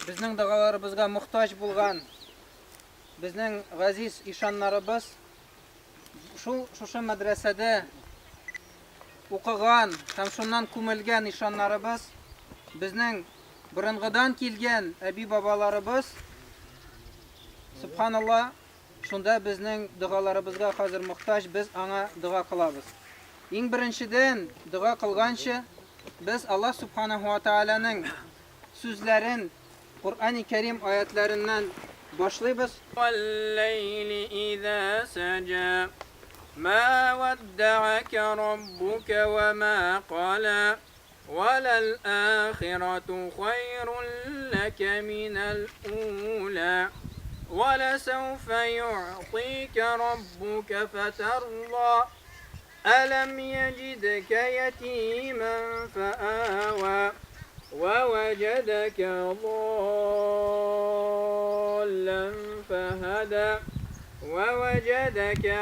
Безнең догаларыбызга мохтаҗ булган безнең газиз ишаннарыбыз шул шушы мәдрәсәдә укыган һәм шуннан күмелгән ишаннарыбыз, безнең борынгыдан килгән әби-бабаларыбыз, сөбханалла, шунда безнең догаларыбызга хәзер мохтаҗ, без аңа дога кылабыз. Иң беренчедән, дога кылганчы, без Аллаһ Сүбхәнәһү вә Тәгаләнең сүзләрен Коръәни Кәрим аятләреннән башлыйбыз. Вәл-ләйли иза сәҗә, ма вәддәәкә раббукә вә ма калә, вәләл-ахирату хайрун ләкә минәл-улә, вәләсәүфә югътыйкә раббукә фәтәрда, Әләм йәҗидкә ятимән фәавә, вә вәҗәдәкә ضаллән фәһәдә, вә вәҗәдәкә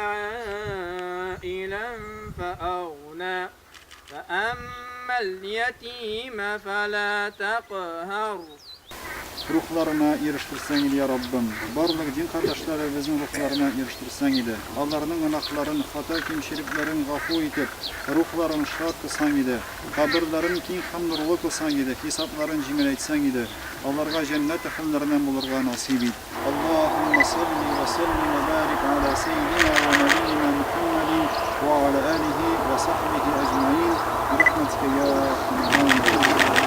гәилән фәәгънә, фәәммәл ятимә фәлә тәкъһәр. Рухларына ирештерсәң иде, я Раббым. Барлык дин кардәшләребезнең рухларына ирештерсәң иде. Аларның гөнаһларын, хата-кимчелекләрен гафу итеп, рухларын шат кылсаң иде. Каберләрен киң һәм нурлы кылсаң иде, хисапларын җиңеләйтсәң иде. Аларга җәннәт әһелләреннән булырга насыйп ит. Аллаһумма салли вә сәллим вә барик аля сәййидина вә нәбиййина Мухаммадин вә аля алихи вә сахбихи әҗмәин бирахмәтикә йә архамәр рахимин.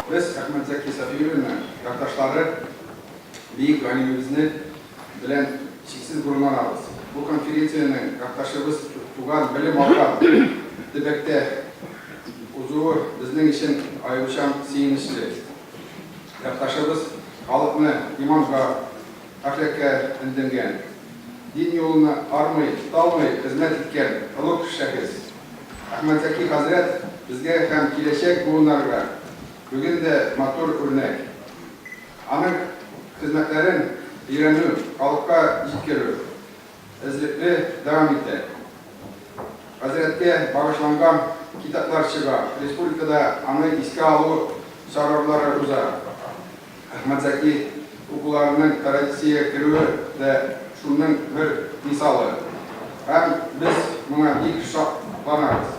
Без, Әхмәтзәки Сафиуллинның якташлары, бөек галимебезне белән чиксез горурланабыз. Бу конференциянең якташыбыз туган, белем алган төбәктә узуы безнең өчен аеруча сөенечле. Якташыбыз халыкны иманга, әхлакка өндәнгән, дин юлына армый, талмый хезмәт иткән олуг шәхес. Әхмәтзәки хәзрәт безгә һәм киләчәк буыннарга бүген дә матур үрнәк. Аның хезмәтләрен өйрәнү, халыкка җиткерү эзлекле дәвам итә. Хәзрәткә багышланган китаплар чыга, республикада аны искә алу чаралары уза. Әхмәтзәки укуларының традициягә керүе дә шуның бер мисалы. Һәм без моңа бик шатланабыз.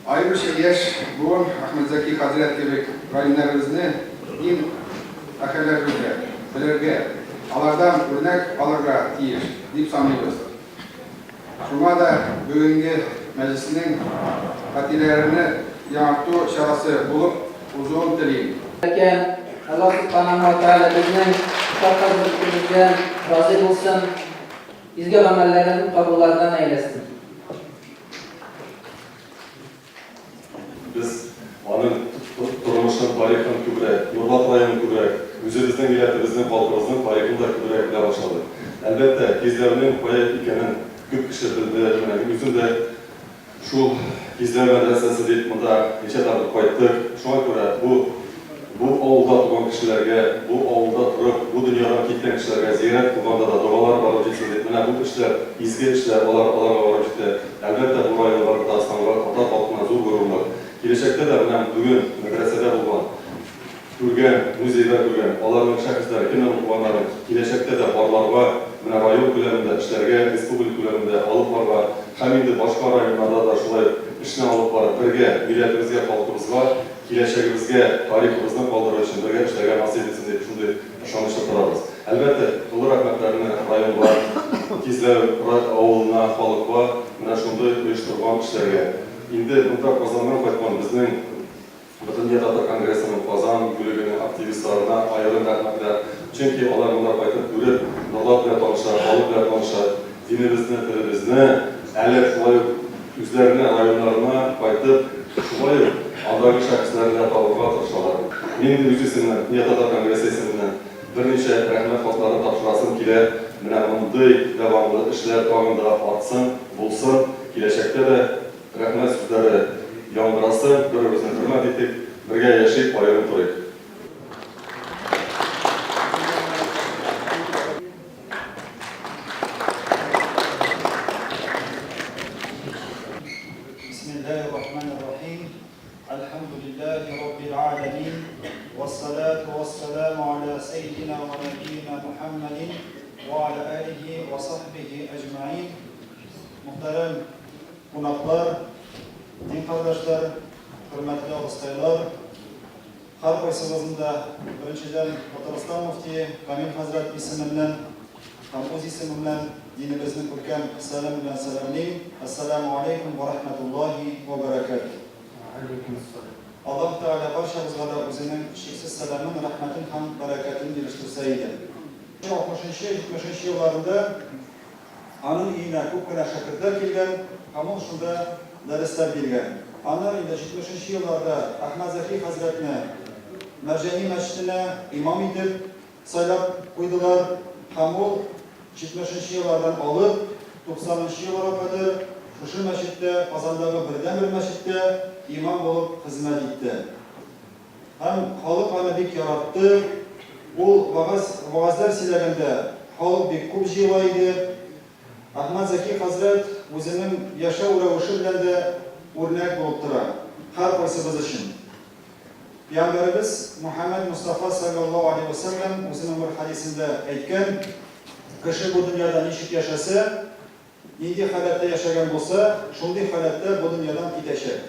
Аеруча яшь буын Әхмәтзәки хәзрәт кебек галимнәребезне, дин әһелләребезгә белергә, алардан үрнәк алырга тиеш, дип саныйбыз. Шуңа да бүгенге мәҗлеснең хатирәләрне яңарту чарасы булып узуын телим. Икән, Аллаһ Сүбхәнәһү вә Тәгалә безнең шафкать-бөркебездән разый булсын, изге гамәлләрен кабуллардан әйләсен. Без аның тормышын, тарихын күбрәк, Нурлат районын күбрәк, үзебезнең милләтебезнең, халкыбызның тарихын да күбрәк белә башладык. Әлбәттә, Кизләүнең кая икәнен күп кеше белде. Менә мин үзем дә шул Кизләү мәдрәсәсе дип монда ничә тапкыр кайттык. Шуңа күрә бу бу авылда туган кешеләргә, бу авылда торып, бу дөньядан киткән кешеләргә зиярәт кылганда да догалар барып җитсен дип, менә бу эшләр, изге эшләр, алар аларга барып җитә. Әлбәттә, бу районга, Татарстанга, татар халкына зур горурлык. Киләчәктә дә менә бүген мәдрәсәдә булган, күргән, музейда күргән, аларның шәхесләре, кемнән укыганнарын киләчәктә дә барларга, менә район күләмендә эшләргә, республика күләмендә алып барырга һәм инде башка районнарда да шулай ук эшне алып барып, бергә милләтебезгә, халкыбызга, киләчәгебезгә тарихыбызны калдырыр өчен бергә эшләргә насыйп итсен дип шундый ышанычта торабыз. Әлбәттә, тулы рәхмәтләрне районга, Кизләү авылына, халыкка менә шундый оештырылган эшләргә. Инде монда Казаннан кайткан безнең Бөтендөнья татар конгрессының Казан бүлегенең активистларына аерым рәхмәтләр. Чөнки алар монда кайтып күреп, Норлат белән таныша, халык белән таныша, динебезне, телебезне әле шулай ук үзләренә, районнарына кайтып, шулай ук андагы шәхесләрне дә табырга тырышалар. Мин инде үз исемнән, Дөнья татар конгрессы исеменнән берничә рәхмәт хатлары тапшырасым килә. Менә мондый дәвамлы эшләр тагын да артсын, булсын, киләчәктә дә рәхмәт сүзләре яңгырасын, бер-беребезне хөрмәт итик, бергә яшик, аерым торыйк. Бисмиллаһир рахманир рахим. Әлхәмдүлиллаһи раббил галәмин. Вассалату вассалам. Һәркайсыгызны да, беренчедән, Татарстан мөфтие Камил хәзрәт исеменнән һәм үз исемемнән динебезнең күркәм сәламе белән сәламлим. Әссәламү аләйкүм вә рахмәтуллаһи вә бәрәкәтүһ. Аллаһ Тәгалә барчабызга да үзенең чиксез сәламен, рәхмәтен һәм бәрәкәтен ирештерсә иде. Алтмышынчы, җитмешенче елларында Аның өенә күп кенә шәкертләр килгән һәм ул шунда дәресләр биргән. Аны инде җитмешенче елларда Әхмәтзәки хәзрәтне Мәрҗани мәчетенә имам итеп сайлап куйдылар һәм ул җитмешенче еллардан алып туксанынчы елларга кадәр шушы мәчеттә, Казандагы бердәнбер мәчеттә имам булып хезмәт итте. Һәм халык аны бик яратты. Ул вәгазь, вәгазьләр сөйләгәндә, халык бик күп җыела иде. Әхмәтзәки хәзрәт үзенең яшәү рәвеше белән дә үрнәк булып тора, һәркайсыбыз өчен. Пәйгамбәребез Мөхәммәд Мостафа салләллаһу алейһи вә сәлләм үзенең бер хәдисендә әйткән, Кеше бу дөньяда ничек яшәсә, нинди халәттә яшәгән булса, шундый халәттә бу дөньядан китәчәк.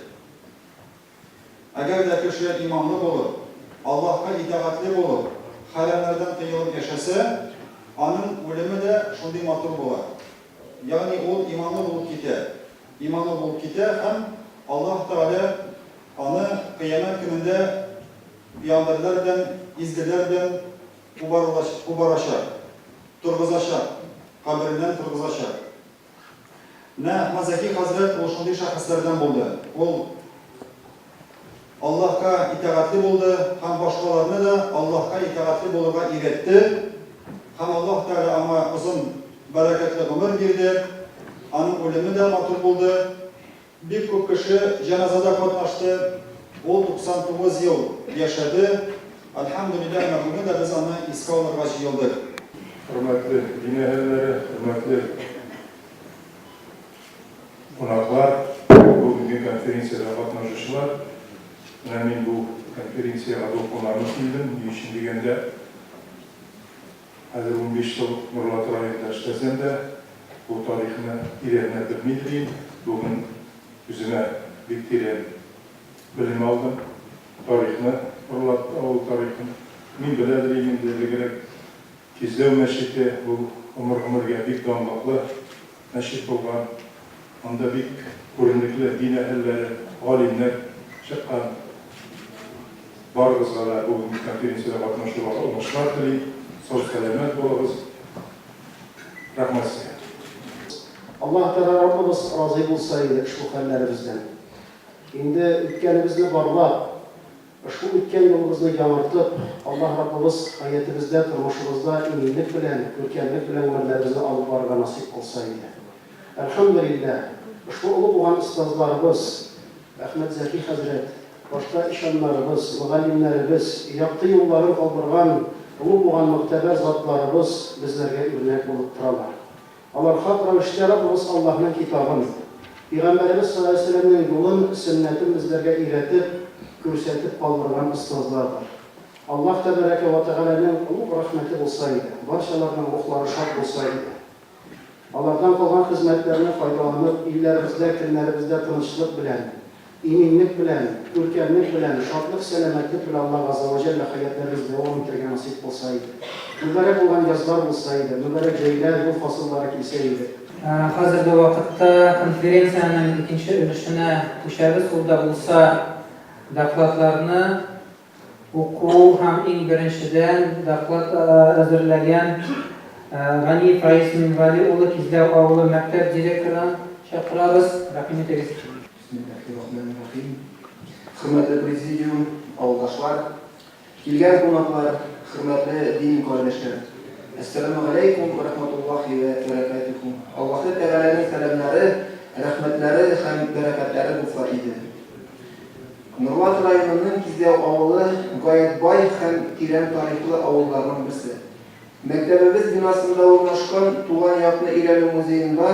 Әгәр дә кеше иманлы булып, Аллаһка итагатьле булып, хәрамнардан тыелып яшәсә, аның үлеме дә шундый матур була. Ягъни ул иманлы булып китә. Иманлы булып китә һәм Аллаһ Тәгалә аны Кыямәт көнендә пәйгамбәрләр белән, изгеләр белән кубарачак, торгызачак, кабереннән торгызачак. Менә Әхмәтзәки хәзрәт ул шундый шәхесләрдән булды. Ул Аллаһка итагатьле булды һәм башкаларны да Аллаһка итагатьле булырга өйрәтте. Һәм Аллаһ Тәгалә аңа озын бәрәкәтле гомер бирде. Аның үлеме дә матур булды. Бик күп кеше җеназада катнашты. Ул 99 ел яшәде. Әлхәмдүлилләһ, менә бүген дә без аны искә алырга җыелдык. Хөрмәтле дин әһелләре, хөрмәтле кунаклар, бүгенге конференциядә катнашучылар! Менә мин бу конференциягә дулкынланып килдем. Ни өчен дигәндә, Хәзер 15 ел Нурлат районында эшләсәм дә, бу тарихны тирәннән белми идем. Бүген үземә бик тирән белем алдым. Тарихны, Нурлат авылы тарихын. Мин белә идем инде элегрәк. Кизләү мәчете, ул гомер-гомергә бик данлыклы мәчет булган. Анда бик күренекле дин әһелләре, галимнәр чыккан. Барыгызга да бүгенге конференциядә катнашуга уңышлар телим. Сау-сәламәт булыгыз. Рәхмәт сезгә. Аллаһ Тәгалә Раббыбыз разый булса иде ошбу хәлләребездән. Инде үткәнебезне барлап, ошбу үткән юлыбызны яңартып, Аллаһ Раббыбыз хәятебездә, тормышыбызда иминлек белән, күркәмлек белән гомерләребезне алып барырга насыйп кылса иде. Әлхәмдүлилләһ, ошбу олы булган остазларыбыз, Әхмәтзәки хәзрәт, башка ишаннарыбыз, мөгаллимнәребез, якты юлларын калдырган олуг булган могтәбәр затларыбыз безләргә үрнәк булып торалар. Алар хак рәвештә Раббыбыз Аллаһның китабын, Пигамбәребез салләллаһу галәйһи ва сәлләмнең юлын, сөннәтен безләргә өйрәтеп, күрсәтеп калдырган остазлардыр. Аллаһ тәбәрәкә вә тәгаләнең олуг рәхмәте булса иде, барчаларның рухлары шат булса иде. Алардан калган хезмәтләрне файдаланып, илләребездә, көннәребездә тынычлык белән, иминлек белән, күркәмлек белән, шатлык, сәламәтлек белән Аллаһ Газзә вә Җәллә хәятләребез дәвам итәргә насыйп кылса иде. Мөбарәк булган язлар булса иде, мөбарәк җәйләр, ел фасыллары килсә иде. Хәзерге вакытта конференциянең икенче өлешенә күчәбез, ул да булса докладларны Уку һәм иң беренчедән доклад әзерләгән Ганиев Раис Минвәли улы Кизләү авылы мәктәп директорын чакырабыз. Рәхим итегез. Бисмиллаһир-рахманир-рахим. Хөрмәтле президиум, авылдашлар, килгән кунаклар, хөрмәтле дин кардәшләр. Әссәламү галәйкүм вә рахматуллаһи вә бәрәкәтүһү. Аллаһы Тәгаләнең сәламнәре, рәхмәтләре һәм бәрәкәтләре булса иде. Нурлат районының Кизләү авылы гаять бай һәм тирән тарихлы авылларның берсе. Мәктәбебез бинасында урнашкан Туган якны өйрәнү музеенда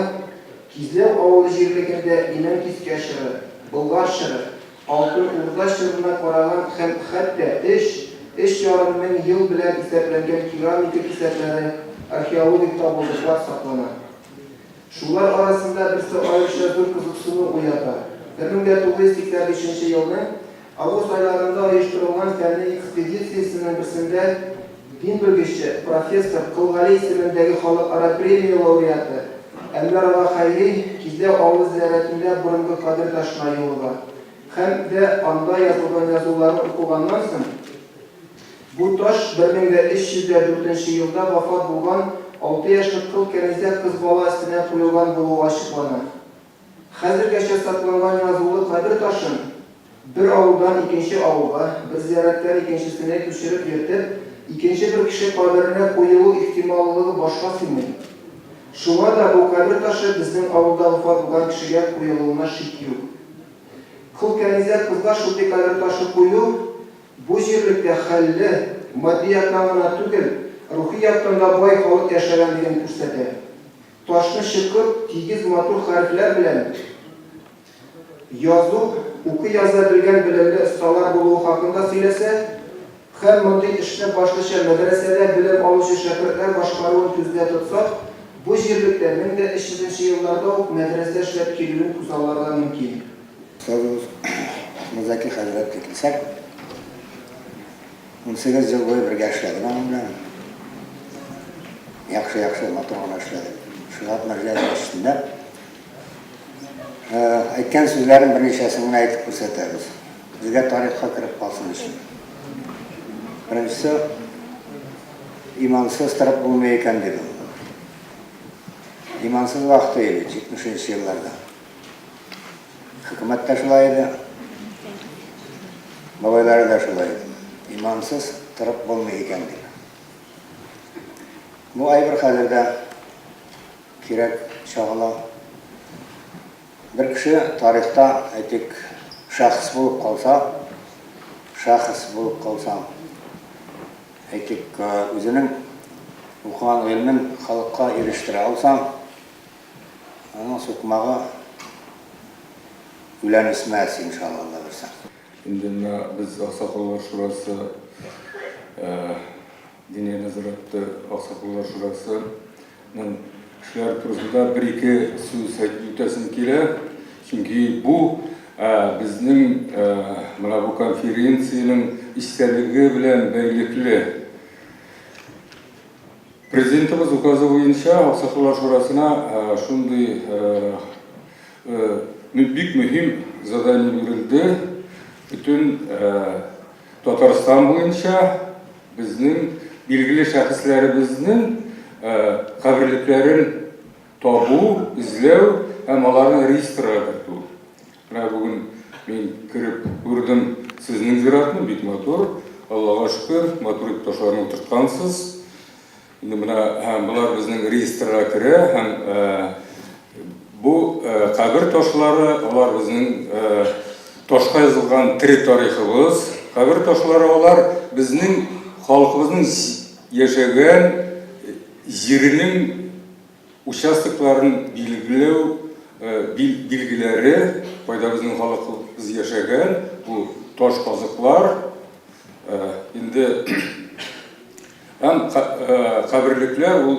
Кизләү авылы җирлегендә Имән кискә чоры, Болгар чоры, Алтын Урда чорына караган һәм хәтта өч, өч ярым мең ел белән исәпләнгән керамика кисәкләре, археологик табылдыклар саклана. Шулар арасында берсе аеруча зур кызыксыну уята. 1985 нче елның Август айларында оештырылган фәнни экспедициясенең берсендә дин белгече, профессор, Кол Гали исемендәге халыкара премия лауреаты Әнвәр ага Хәйри Кизләү авылы зиярәтендә борынгы кабер ташына юлыга һәм дә анда язылган язуларны укыганнан соң, бу таш 1304 нче елда вафат булган алты яшьлек кол кәнизәк кыз бала өстенә куелган булуы ачыклана. Хәзергәчә сакланган язулы кабер ташын бер авылдан икенче авылга, бер зияраттан икенчесенә күчереп йөртеп, икенче бер кеше каберенә куелу ихтималлылыгы башка сыймый. Шуңа да бу кабер ташы безнең авылда вафат булган кешегә куелуына шик юк. Кол кәнизәк кызга шундый кабер ташы кую бу җирлектә хәлле, матди яктан гына түгел, рухи яктан да бай халык яшәгәнлеген күрсәтә. Ташны чокып, тигез матур хәрефләр белән язу, укый-яза белгән белемле осталар булуы хакында сөйләсә һәм мондый эшне башлыча мәдрәсәдә белем алучы шәкертләр башкаруын күздә тотсак, бу җирлектә 1300 нче елларда ук мәдрәсә эшләп килүен күзалларга мөмкин. Остазыбыз Әхмәтзәки хәзрәткә килсәк, 18 ел буе бергә эшләдек аның белән. Яхшы-яхшы, матур гына эшләдек. Шигаб Мәрҗани мәчетендә. Әйткән сүзләрен берничәсен генә әйтеп күрсәтәбез. Безгә тарихка кереп калсын өчен. Беренчесе, имансыз торып булмый икән, диде ул. Имансыз вакыты иде, 70 нче елларда. Хөкүмәт тә шулай иде. Бабайлары да шулай иде. Имансыз торып булмый икән дип. Бу әйбер хәзер дә кирәк чагыла. Бер кеше тарихта, әйтик, шәхес булып калса, шәхес булып калса, әйтик, үзенең укыган гыйльмен халыкка ирештерә алса, Аның сукмагы үлән үсмәс, иншалла, Алла бирсә. Инде менә без Аксакаллар шурасы, Диния нәзарәте Аксакаллар шурасының эшләре турысында бер-ике сүз әйтеп үтәсем килә. Чөнки бу безнең менә бу конференциянең эчтәлеге белән бәйлекле. Президентыбыз указы буенча Аксакаллар шурасына шундый бик мөһим задание бирелде. Бөтен Татарстан буенча безнең билгеле шәхесләребезнең каберлекләрен табу, эзләү һәм аларны реестрга кертү. Менә бүген мин кереп күрдем сезнең зиратны, бик матур. Аллага шөкер, матур итеп ташларны утырткансыз. Инде менә һәм болар безнең реестрга керә һәм бу кабер ташлары, алар безнең ташка язылган тере тарихыбыз. Кабер ташлары алар безнең халкыбызның яшәгән җиренең Участокларын билгеләү билгеләре, кайда безнең халыкыбыз яшәгән, бу таш казыклар, инде һәм каберлекләр ул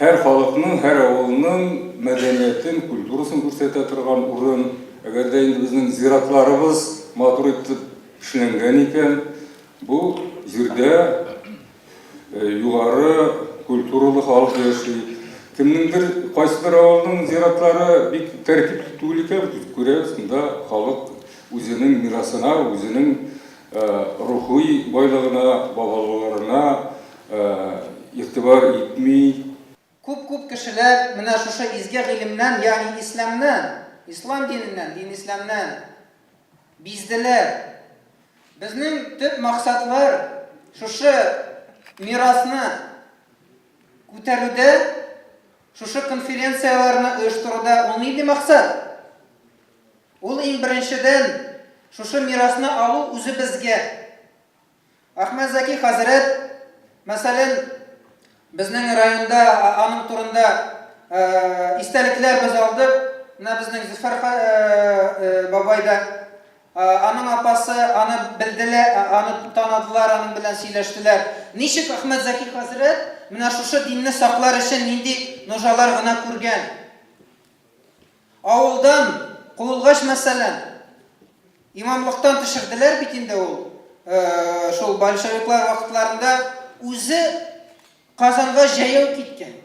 һәр халыкның, һәр авылның мәдәниятен, культурасын күрсәтә торган урын. Әгәр дә инде безнең зиратларыбыз матур итеп эшләнгән икән, бу җирдә Югары культуралы халык яши. Кемнеңдер, кайсыдыр авылның зиратлары бик тәртипле түгел икән, без күрәбез, монда халык үзенең мирасына, үзенең рухи байлыгына, бабаларына игътибар итми. Күп-күп кешеләр менә шушы изге гыйлемнән, ягъни исламнан, ислам диненнән, дин-исламнан бизделәр. Безнең төп максатлар шушы мирасны күтәрүдә, шушы конференцияләрне оештыруда ул нинди максат? Ул иң беренчедән шушы мирасны алу үзебезгә. Әхмәтзәки хәзрәт, мәсәлән, безнең районда аның турында истәлекләр без алдык. Менә безнең Зөфәр бабай да, аның апасы аны белделәр, аны таныдылар, аның белән сөйләштеләр. Ничек Әхмәтзәки хәзрәт менә шушы динне саклар өчен нинди нужалар гына күргән. Авылдан куылгач, мәсәлән, Имамлыктан төшерделәр бит инде ул шул большевиклар вакытларында үзе Казанга җәяү киткән.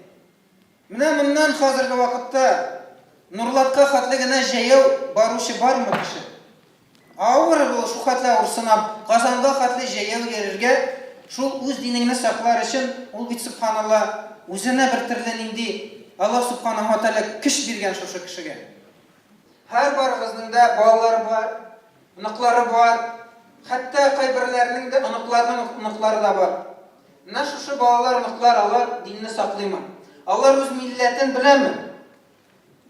Менә моннан хәзерге вакытта Нурлатка хәтле генә җәяү баручы бармы кеше? Авыр ул шул хәтле авыр сынап, Казанга хәтле җәяү йөрергә, шул үз динеңне саклар өчен, ул бит сөбханалла, үзенә бер төрле нинди Аллаһ сөбханаһу ва тәгалә көч биргән шушы кешегә. Һәр барыгызның да балалары бар, оныклары бар, хәтта кайберләренең дә оныкларының оныклары да бар. Менә шушы балалар, оныклар, алар динне саклыймы? Алар үз милләтен беләме?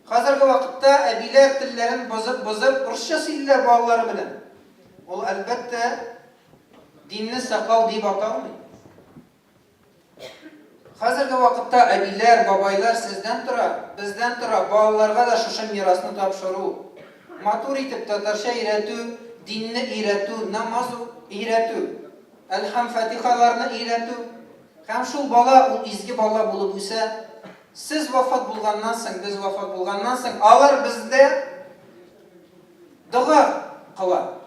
Хәзерге вакытта әбиләр телләрен бозып-бозып русча сөйлиләр балалары белән. Ул, әлбәттә, динне саклау дип аталмый. Хәзерге вакытта әбиләр, бабайлар сездән тора, бездән тора балаларга да шушы мирасны тапшыру. Матур итеп татарча өйрәтү, динне өйрәтү, намаз өйрәтү, әлхәм фатихаларны өйрәтү. Һәм шул бала ул изге бала булып үсә. Сез вафат булганнан соң, без вафат булганнан соң, алар бездә дога кыла.